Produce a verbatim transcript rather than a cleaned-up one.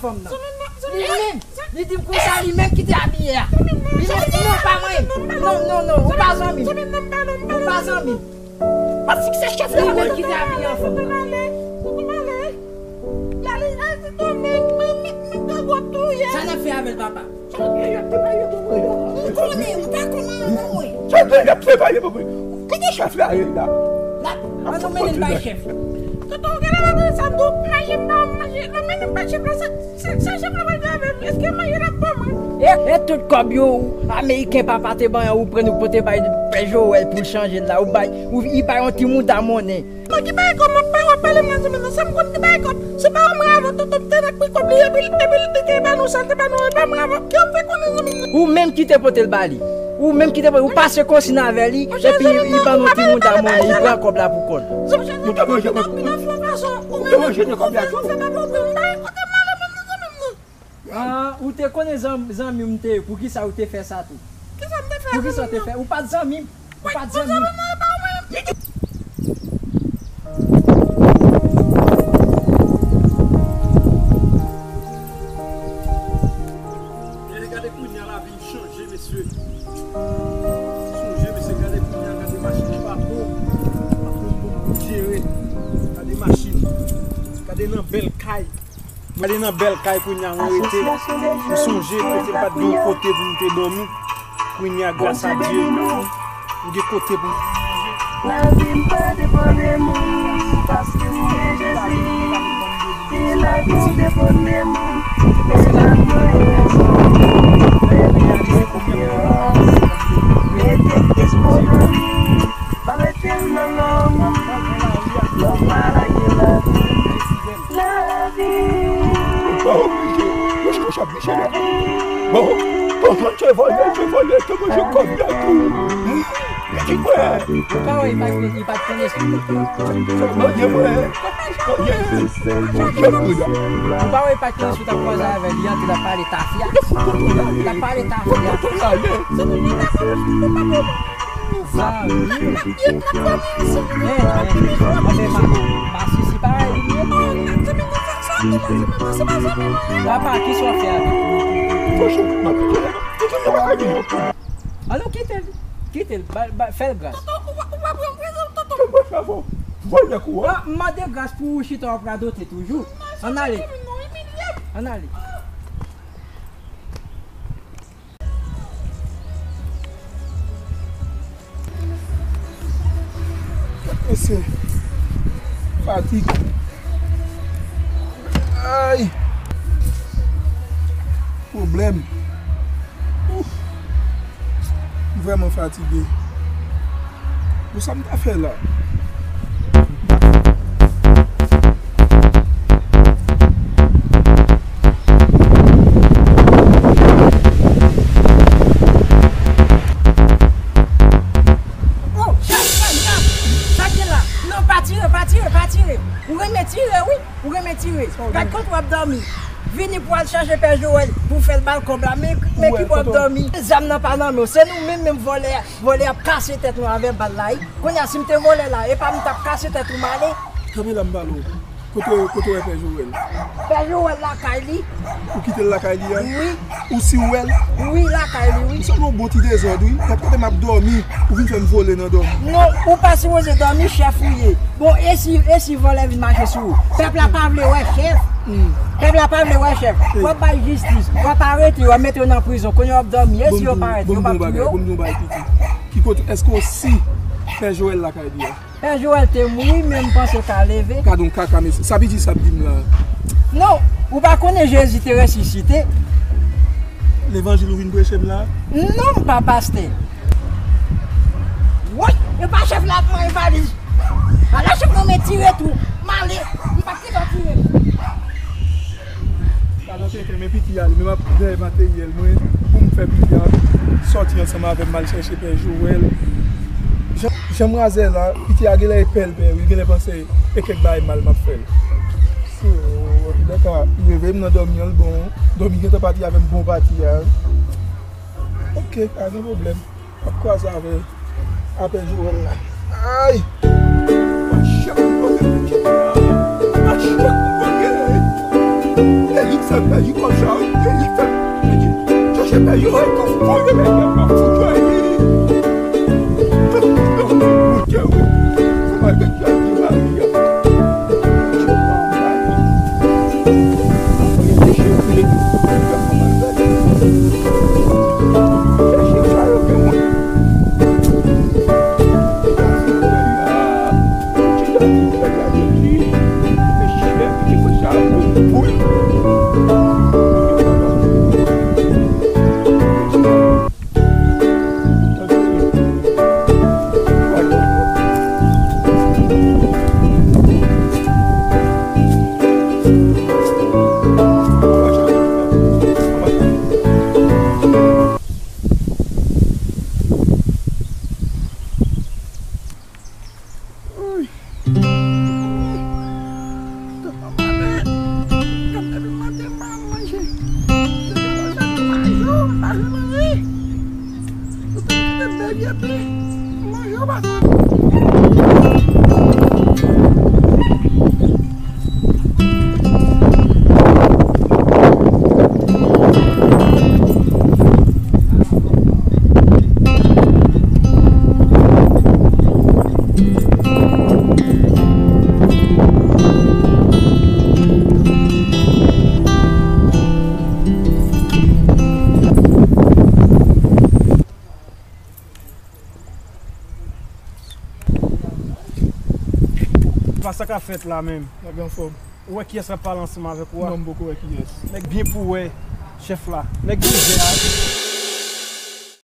Fanm nan. Li menm, li di m konsa, li menm ki te abiye a. Li menm, non, pa mwen. Non, non, non, ou pa zanmi m. Ou pa zanmi m. Patrick se chèf la. Li menm ki te abiye an fanm nan. Sa n ap fè avè l, papa? M konnen, m pa konnen anvan mwen. Sa gen y ap fè pale pou mwen? Kote chèf la ye la? La, an nou mennen l bay chèf. Tonton, ou genlè pa konn sa m di w, mache m pa manje, lè w mennen m bay chèf la, sa, sa, sa chèf la pral fè avè m? Èske manje l ap ban mwen? E, e tout kòb yo, ameriken papa te ban yo, ou pran ou pote bay Pè Joel pou l chanje l la, ou bay, ou, li bay yon ti mouda monnen. Mwen ki bay kòb, mwen pa wè pale m nan zanmi m nan. Sa m konn ki bay kòb. Se pa mwen avè w, tonton m te nan pri kòb li, epi, epi li te ba nou sa, li te ba nou, e pa mwen avè w. Ki w fè konnen zanmi m nan? Ou menm ki te pote l ba li. Ou menm ki te pote, ou pase konsign avè li, epi li ban nou ti mouda monnen, li pran kòb la pou kò l. Ou te manje kòb la tou? Ou te manje nan kòb la tou? Ah, ou te konnen zanmi m te ye, poukisa ou te fè sa tou? Kisa m te fè? Poukisa ou te fè? Ou pa t zanmi m. Ou pa t zanmi m. Gade, gade kounye a lavi m chanje, mesye. Sonje, mesye, gade kounye a, gade machin patwon. Patwon m bon pou jere. Gade machin. Gade nan bèl kay. Mwen ale nan bèl kay kounye a, mwen rete. M sonje kote m pa t gen yon kote pou m te dòmi. Kounye a, gras a Dye, m gen kote pou m. Lavi m pa depann de moun, paske m gen Jezi. Si lavi m depann de moun, se pa mwen rezon. Rete kounye a, rete espwa nan li, pa mete l nan lanmou, non, pa lage lavi. Ou pa oblije. Yo chita ap biche la. Bon, tonton se vòlè, se vòlè, te manje kòb la tou. Pitit mwen. Ou pa wè, li pa, li pa t konnen sou. Manje mwen. Manje. Ou pa wè, li pa t konnen sou, t ap kwaze avè li, li antre, l ap pale tafya. L ap pale tafya. Sa, wi. Eh, eh, anfen, ma, masisi parèy li ye. Papa, kisa w ap fè avèk li? An nou kite l. Kite l. Ba, ba, fè l gras. Ah, m mande gras pou ou chita w ap radote toujou. Ann ale. Ann ale. Mesye, fatig. Ay! Pwoblèm. Ouf! M vrèman fatige. Bon, sa m ta fè la? Oh, chèf, chèf, chèf! Sa k gen la? Non, pa tire, pa tire, pa tire! Ou renmen tire, wi! Ou renmen tire. Gad kote w ap dòmi. Vini pou al chèche Pè Joel pou fè l ba l kòb la. Men, men ki bò w ap dòmi. Zam nan pa nan men w. Se nou menm, menm vòlè, vòlè ap kase tèt nou avè bal la, wi. Kounye a, si m te vòlè la, e pa m t ap kase tèt ou m ale. Kanpe la, m pale w. Kote, kote w wè Pè Joel? Pè Joel lakay li. Ou kite l lakay li a? Wi. Ou si w wè l? Wi, lakay li, wi. Ou sanble yon bon ti dezòd, wi. Gad kote m ap dòmi, ou vin fè m vole nan dòmi. Non, ou pa sipoze dòmi, chèf ou ye. Bon, e si, e si vòlè vin mache sou ou? Pèp la pa vle wè chèf. Hmm. Pèp la pa vle wè chèf. Ey. W ap bay jistis, w ap arete yo, w ap mete yo nan prizon. Kounye a w ap dòmi, e si yo parèt, yo p ap touye w? Bon, m di w yon bagay, bon, m di w yon bagay, piti. Ki kote, èske w si Pè Joel lakay li a? Pè Joel te mouri, men m panse l ka leve. Gad yon kaka, mesye. Sa piti sa ap di m la. Non, ou pa konnen Jezi te resisite? Levanjil ou vin preche m la? Non, m pa pastè. Woy, e pa chèf la ap manje valiz. Ala chèf nan men tire tou. M ale, m pa t gentan tire. Talon tenten, men piti a li menm ap dèyè materyèl mwen pou m fè piti a sòti ansanm avè m al chèche Pè Joel. Jan, jan m razè la, piti a genlè e pè l pè, wi, genlè panse e kèk bagay mal m ap fè l. So, lè ka reveye m nan dòmi an, l bon. Dòmi gentan pati avè m bon pati a. Oke, pa gen pwoblèm. M ap kwaze avè, avè Joel la. Ay! Machak m konnen pitit la. Machak m konnen. Ey, Fè peyi konsa, peyi fè peyi. Chache peyi, yo, e konn fouye peyi, ap fouye peyi. Monte, wi. Fò pa gen peyi, peyi. Pa sa k ap fèt la menm. Nèg anfòm. Ou wè kiyès k ap pale ansanm avèk ou a? Non, m poko wè kiyès. Nèg byen pou wè, chèf la. Nèg byen vè a.